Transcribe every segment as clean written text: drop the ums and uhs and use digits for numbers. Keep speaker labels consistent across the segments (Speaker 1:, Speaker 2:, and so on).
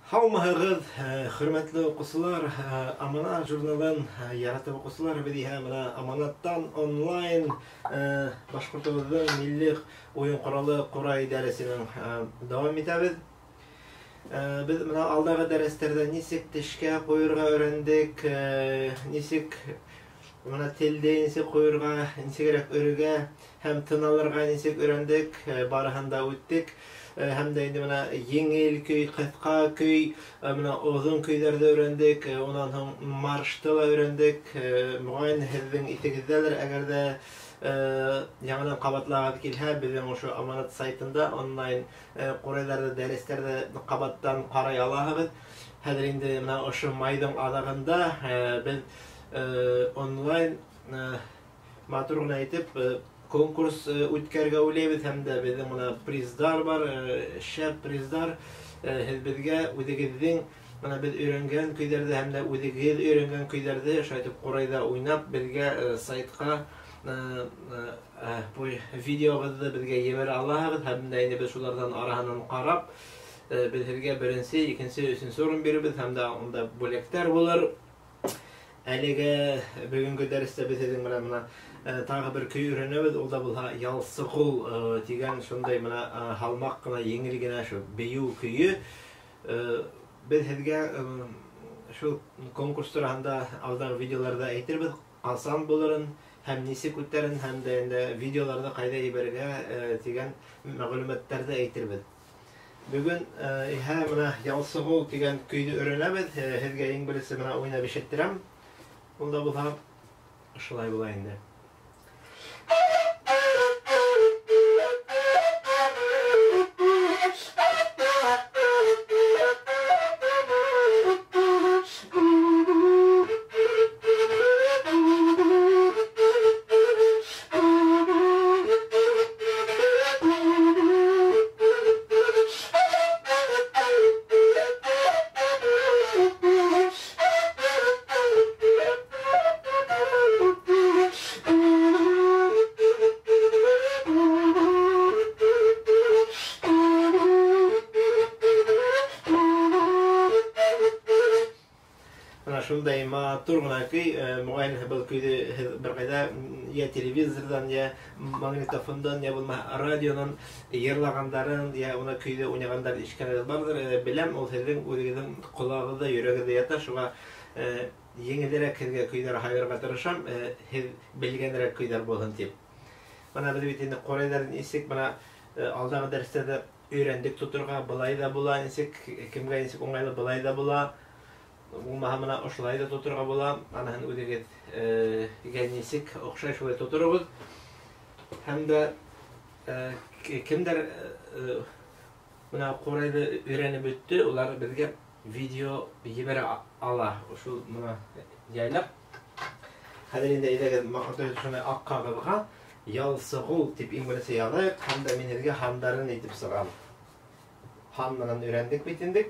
Speaker 1: Һаумыһығыҙ, хөрмәтле уҡыусылар, Аманат журналын яратып уҡыусылар, беҙ иһә бына Аманаттан онлайн башҡортобоҙҙоң милли уйын ҡоралы ҡурай дәресенең дауам итәбеҙ. Беҙ бына алдағы дәрестәрҙә нисек тешкә ҡуйырға өйрәндек, нисек бына телде нисек ҡуйырға, нисегерәк өрөргә һәм тын алырға нисек өйрәндек, барыһын да үттек. Һәм дә инде бына еңел көй, ҡыҫҡа көй, бына оҙон көйҙәрҙе өйрәндек, унан һуң маршты ла өйрәндек. Моғайын һеҙҙең иҫегеҙҙәлер, әгәр ҙә яңынан ҡабатлағыҙ килһә, беҙҙең ошо Аманат сайтында онлайн ҡурайҙарҙы, дәрестәрҙе ҡабаттан ҡарай алаһығыҙ. Хәҙер инде бына ошо майҙың аҙағында беҙ онлайн матур ғына итеп конкурс үткәрергә уйлайбыҙ, һәм дә беҙҙең бына приздар бар, шәп приздар. Һеҙ беҙгә үҙегеҙҙең бына беҙ өйрәнгән көйҙәрҙе һәм дә үҙегеҙ өйрәнгән көйҙәрҙе шулай итеп ҡурайҙа уйнап беҙгә сайтҡа видеоғыҙҙы беҙгә ебәрә алаһығыҙ, һәм дә инде беҙ шуларҙан араһынан ҡарап беҙ һеҙгә беренсе, икенсе, өсөнсө урын бирербеҙ, һәм дә унда бүләктәр булыр. Әлегә бөгөнгө дәрестә беҙ һеҙҙең менән бына тағы бер көй өйрәнәбеҙ, ул да булһа Ялсығол тигән шундай бына һалмаҡ ҡына, еңел генә шул бейеү көйө. Беҙ һеҙгә шул конкурс тураһында алдағы видеоларҙа әйтербеҙ, ҡасан булырын һәм нисек үтәрен, һәм дә инде видеоларҙы ҡайҙа ебәрергә тигән мәғлүмәттәрҙе әйтербеҙ. Бөгөн иһә бына Ялсығол тигән көйҙө өйрәнәбеҙ. Һеҙгә иң беренсе бына уйнап ишеттерәм. Ул да булһа шулай була инде. Шундай матур ғына көй, моғайын был көйҙө һеҙ бер ҡайҙа йә телевизорҙан, йә магнитофондан, йә булмаһа радионан йырлағандарын, йә уны көйҙө уйнағандарын ишеткәнегеҙ барҙыр. Беләм, ул һеҙҙең үҙегеҙҙең ҡолағығыҙҙа, йөрәгегеҙҙә ята, шуға еңелерәк һеҙгә көйҙәр һайларға тырышам, һеҙ белгәнерәк көйҙәр булһын тип. Бына беҙ бит инде ҡурайҙарын нисек бына алдағы дәрестәрҙә өйрәндек тоторға, былай ҙа була, нисек кемгә нисек уңайлы, былай ҙа була. Булмаһа бына ошолай ҙа тоторға була. Анаһын үҙегеҙгә нисек оҡшай шулай тотороғоҙ. Һәм дә кемдәр бына ҡурайҙы өйрәнеп бөттө, улар беҙгә видео ебәрә ала. Ошол бына яйлап. Хәҙер инде әйҙәгеҙ шундай аҡ ҡағыҙға Ялсығол тип иң беренсе яҙайыҡ, һәм дә мин һеҙгә һандарын әйтеп сығам. Һан менән өйрәндек бит инде.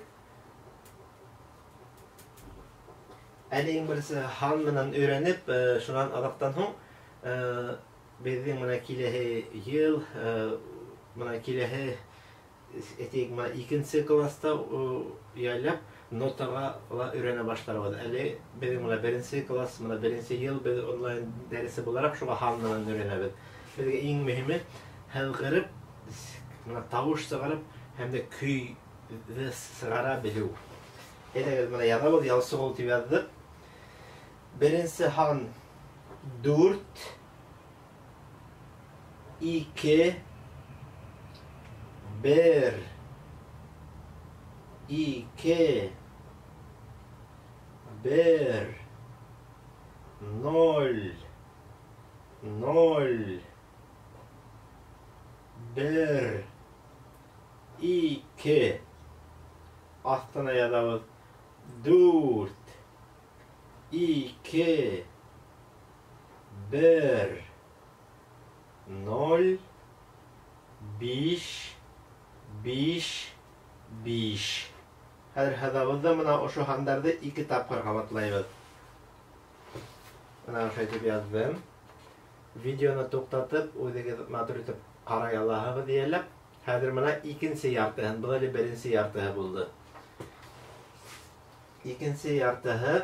Speaker 1: Әле иң беренсе һан менән өйрәнеп, шунан аҙаҡтан һуң беҙҙең бына киләһе йыл, бына киләһе әйтәйек, бына икенсе класста яйлап нотаға ла өйрәнә башларбыҙ. Әле беҙҙең бына беренсе класс, бына беренсе йыл беҙ онлайн дәресе булараҡ шуға һан менән өйрәнәбеҙ. Беҙгә иң мөһиме һыҙғырып, бына тауыш сығарып һәм дә көйҙө сығара белеү. Әйҙәгеҙ, бына яҙабыҙ, Ялсығол тип яҙҙыҡ. Беренсе һан 4, 2, 1, 2, 1, 0, 0, 1, 2. Аҫтына яҙабыҙ 4, 2, 1, 0, 5, 5, 5. Хәҙер һыҙабыҙ ҙа бына ошо һандарҙы 2 тапҡыр ҡабатлайбыҙ. Бына ошолай итеп яҙҙым. Видеоны туҡтатып, үҙегеҙ матур итеп ҡарай алаһығыҙ йәлләп. Хәҙер бына икенсе яртыһын, был әле беренсе яртыһы булды. Икенсе яртыһы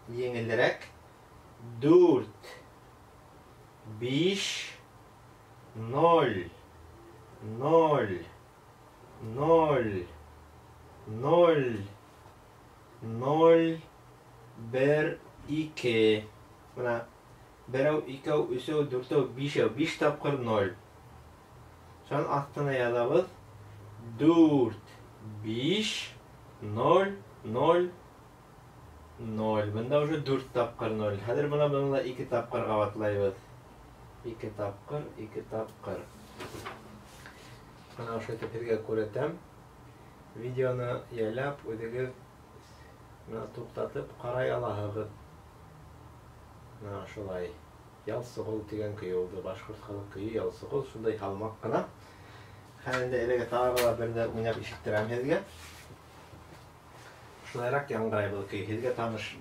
Speaker 1: еңелерәк. 4, 5, 0, 0, 0, 0, 0, 1, 2. Бына берәү, икәү, өсәү, дүртәү, бишәү. 5 тапҡыр 0. Шунан аҫтына яҙабыҙ. 4, 5, 0, 0, 0. Бында уже 4 тапҡыр 0. Хәҙер бына быны ла 2 тапҡыр ҡабатлайбыҙ. 2 тапҡыр, 2 тапҡыр. Бына ошо итеп һеҙгә күрһәтәм. Видеоны яйлап, үҙегеҙ бына туҡтатып ҡарай алаһығыҙ. Бына шулай. Ялсығол тигән көй булды. Башҡорт халыҡ көйө Ялсығол, шундай һалмаҡ ҡына. Хәҙер инде әлегә тағы ла берҙә уйнап ишеттерәм һеҙгә. Шулайыраҡ яңғырай был көй, һеҙгә таныш.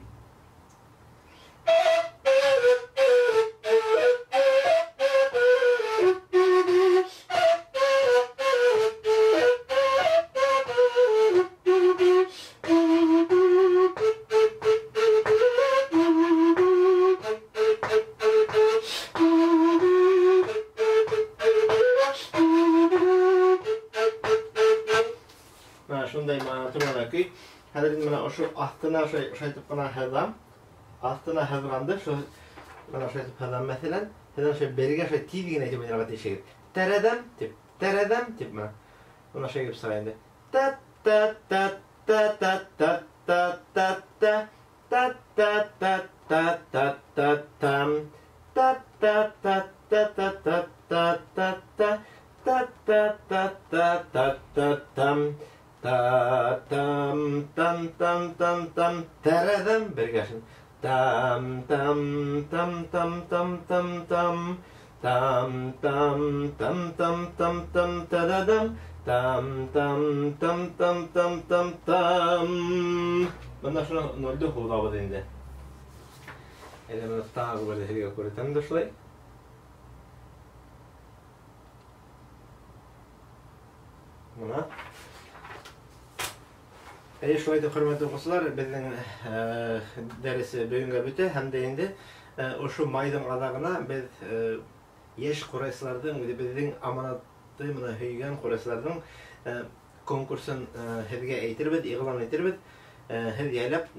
Speaker 1: Шундай матур ғына көй. Хәҙер инде бына ошо аҫтына шулай итеп ҡына һыҙам. Аҫтына һыҙғанды, шул бына шулай итеп һыҙам, мәҫәлән, һеҙ ошо бергә шулай тиҙ генә итеп уйнарға тейешһегеҙ. Тәрәҙәм тип, тәрәҙәм тип бына. Бына шулай килеп сыға инде. Та та та та та та та та та та та та та та та там та та та та та та та та та та та та та та та там та там там там там там тәрәҙәм бергә шул. Там там там там там там там там там там там там там та-да-дам там там там там там там там. Бына шуны нольде һуҙабыҙ инде. Әле бына тағы бер һеҙгә күрһәтәм дә шулай. Бына. Әйе, шулай итеп, хөрмәтле уҡыусылар, беҙҙең дәресе бөгөнгә бөтә һәм дә инде ошо майҙың аҙағына беҙ йәш ҡурайсыларҙың, үҙебеҙҙең аманатты менән һөйгән ҡурайсыларҙың конкурсын һеҙгә әйтербеҙ, иғлан итербеҙ. Һеҙ йәйләп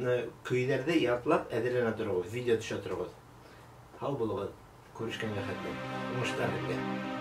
Speaker 1: көйҙәрҙе ятлап әҙерләнә тороғоҙ, видео төшә тороғоҙ. Һау булығыҙ, күрешкәнгә хәтле. Уңыштар һеҙгә.